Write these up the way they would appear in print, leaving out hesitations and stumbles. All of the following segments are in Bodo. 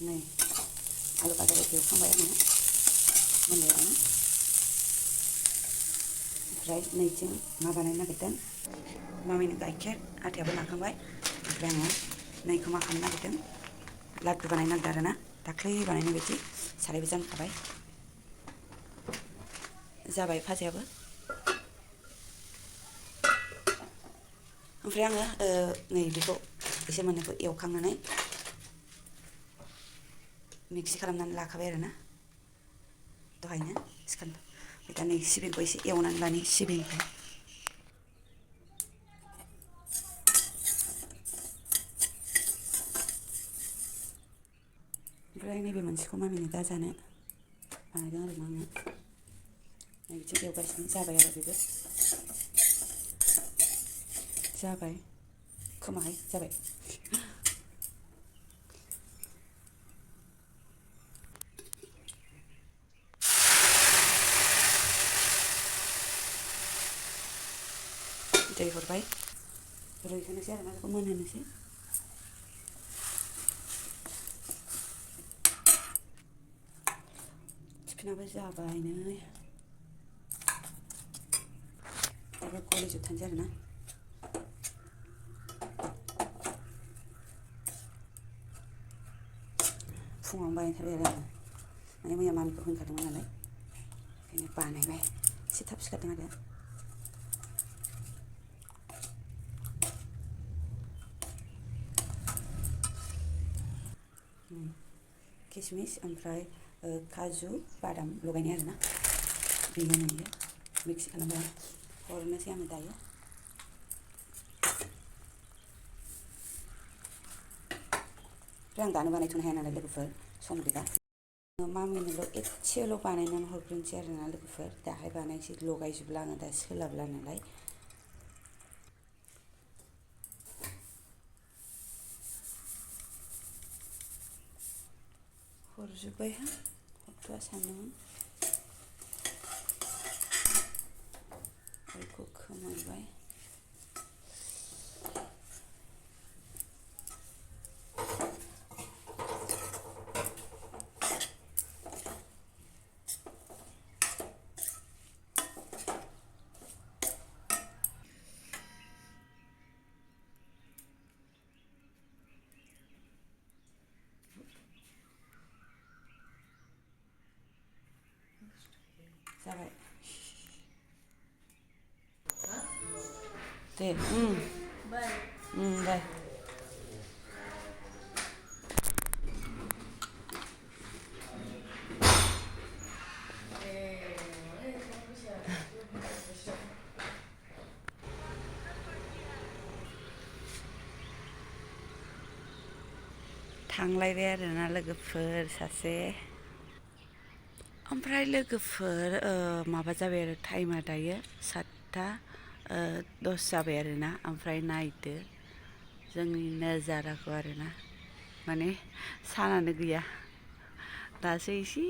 नै आलु भाजाखौ एवखांबाय आङो मोनबायानो ओमफ्राय नैथिं मा बानायनो नागिरदों मामिनो गाइखेर आथायाबो लाखांबाय ओमफ्राय आङो नैखौ मा खालामनो नागिरदों लादु बानायनो नागिरदों आरोना दाख्लै बानायनाय बायदि सारायबो जानखाबाय जाबाय भाजायाबो ओमफ्राय आङो नै बेखौ एसे मोननैखौ एवखांनानै मिक्स खालामनानै लाखाबाय आरोना दहायनो सिगां दा नै सिबिंखौ एसे एवनानै लानि सिबिंखौ ओमफ्राय नैबे मोनसेखौ मामिनो दा जानो बानायदों आरोना आङो नै बिदि एवगासिनो जाबाय आरो बेबो जाबाय खोमाहाय जाबाय दै हरबाय रुइहोनोसै आरोना बेखौ मोनहोनोसै चिकेनाबो जाबाय नै दाबो गलिजोबथारनोसै आरोना फुङावनो बानायथारबाय आरो आङो माने मैया मामिखौ होनखादोंमोन नालाय ओंखायनो बानायबाय एसे थाब सिखारदों आरो किसमिस ओमफ्राय काजु बादाम लगायनाय आरोना बेनो नैयो मिक्स खालामबाय हरनोसै आङो दायो ओमफ्राय आं दानो बानायथ'नो हाया नालाय लोगोफोर सम गैला मामिनोल' एसेल' बानायनानै हरग्रोनोसै आरोना लोगोफोर दाहाय बानायसै लगायजोबला आङो दा सोलाबला नालाय हरजोब्बायहां हरथ'वा सानदोंमोन बेखौ खोमोरबाय जाबाय दे बाय थांलायबाय आरोना लोगोफोर सासे ओमफ्राय लोगोफोर माबा जाबाय आरो टाइमा दायो 7:10 जाबाय आरोना ओमफ्राय नायदो जोंनि नजाराखौ आरोना माने सानानो गैया दासो एसे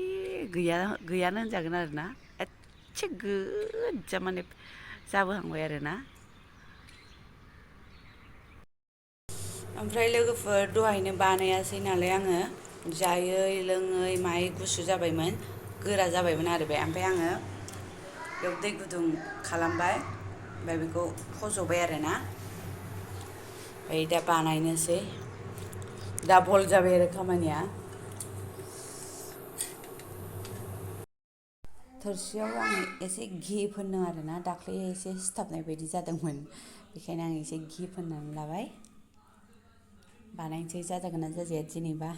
गैयानो होनजागोन आरोना एसे गोजा माने जाबोहांबाय आरोना ओमफ्राय लोगोफोर दहायनो बानायासै नालाय आङो जायै लोङै मायै गुसु जाबायमोन गोरा जाबायमोन आरो बे ओमफ्राय आङो बेयाव दै गुदुं खालामबाय ओमफ्राय बेखौ फज'बाय आरोना ओमफ्राय दा बानायनोसै डाबल जाबाय आरो खामानिया थोरसियाव आं एसे घि फोनदों आरोना दाख्लै एसे सिथाबनाय बायदि जादोंमोन बेखायनो आं एसे घि फोननानै लाबाय बानायनोसै जाजागोन ना जाजाया दिनैबा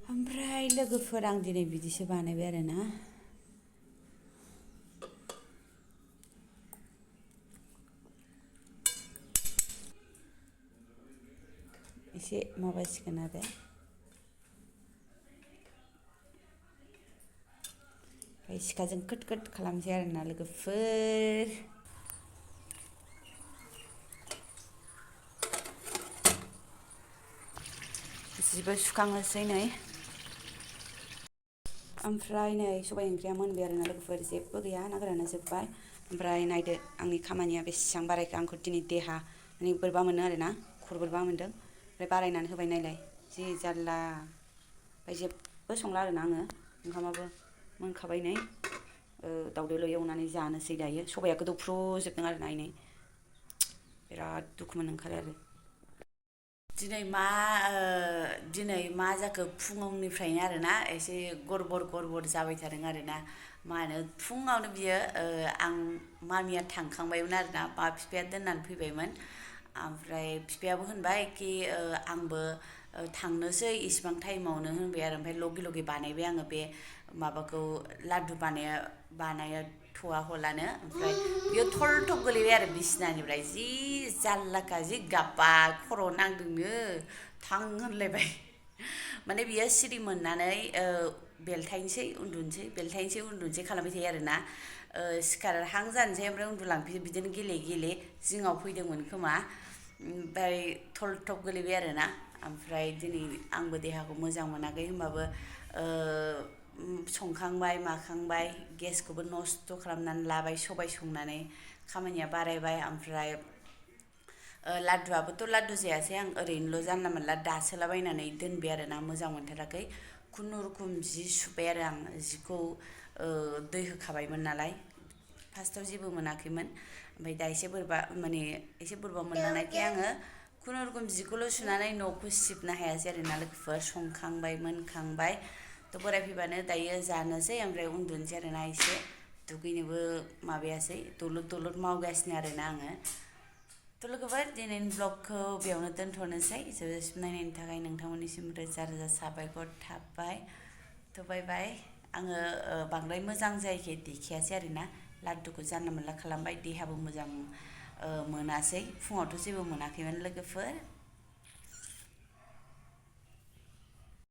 ओमफ्राय लोगोफोर आं दिनै बिदिसो बानायबाय आरोना एसे माबासिगोन आरो ओमफ्राय सिखाजों खोट खोट खालामसै आरोना लोगोफोर जिबो सुखांनोसै नै ओमफ्राय नै सबाइ ओंख्रिया मोनबाय आरोना लोगोफोर जेबो गैया ना गोराना जोब्बाय ओमफ्राय नायदो आंनि खामानिया बेसेबां बारायखो आंखौ दिनै देहा माने बोरैबा मोनो आरोना खर' बोरैबा मोनदों ओमफ्राय बारायनानै होबाय नायलाय जि जारला ओमफ्राय जेबो संला आरोना आङो ओंखामाबो मोनखाबाय नै दावदैल' एवनानै जानोसै दायो सबाया गोदौफ्रुजोबदों आरोना आइनै बिराद दुखु मोननो ओंखारो आरो दिनै मा जाखो फुंनिफ्रायनो आरोना एसे गरबर जाबाय थादों आरोना मा होनो फुङावनो बियो आं मामिया थांखांबायमोन आरोना मा बिफाया दोननानै फैबायमोन ओमफ्राय बिफायाबो होनबाय कि आंबो थांनोसै इसिबां टाइमावनो होनबाय आरो ओमफ्राय लगे बानायबाय आङो बे माबाखौ लादु बानायथ'वा हलानो ओमफ्राय बियो थल थब गोलैबाय आरो बिसिनानिफ्राय जि जारलाखा जि गाबबा खर'आव नांदोंनो थां होनलायबाय माने बियो सिरि मोननानै बेलथायनोसै उन्दुनोसै खालामबाय थायो आरोना सिखारहां जानोसै ओमफ्राय उन्दुलांफिनो बिदिनो गेले जिङाव फैदोंमोन खोमा ओमफ्राय थल थब गोलैबाय आरोना ओमफ्राय दिनै आंबो देहाखौ मोजां मोनाखै होमबाबो संखांबाय माखांबाय गेसखौबो नस्थ' खालामनानै लाबाय सबाय संनानै खामानिया बारायबाय ओमफ्राय लादुआबोथ' लादु जायासै आं ओरैनोल' जानला मोनला दासोलाबायनानै दोनबाय आरोना मोजां मोनथाराखै खुनुरुखुम जि सुबाय आरो आं जिखौ दै होखाबायमोन नालाय फार्स्टआव जेबो मोनाखैमोन ओमफ्राय दा एसे बोरैबा मोनलांनायखाय आङो खुनुरुखुम जिखौल' सुनानै न'खौ सिबनो हायासै आरोना लोगोफोर संखांबाय मोनखांबाय थ' बोराय फैबानो दायो जानोसै ओमफ्राय उन्दुनोसै आरोना एसे दुगैनोबो माबायासै दलद मावगासिनो आरोना आङो थ' लोगोफोर दिनैनि ब्लगखौ बेयावनो दोनथ'नोसै जोबजासिम नायनायनि थाखाय नोंथांमोननिसिम रोजा साबायखर थाबाय थ' बाय बाय आङो बांद्राय मोजां जायाखै देखायासै आरोना लादुखौ जानला मोनला खालामबाय देहाबो मोजां मोनासै फुङावथ' जेबो मोनाखैमोन लोगोफोर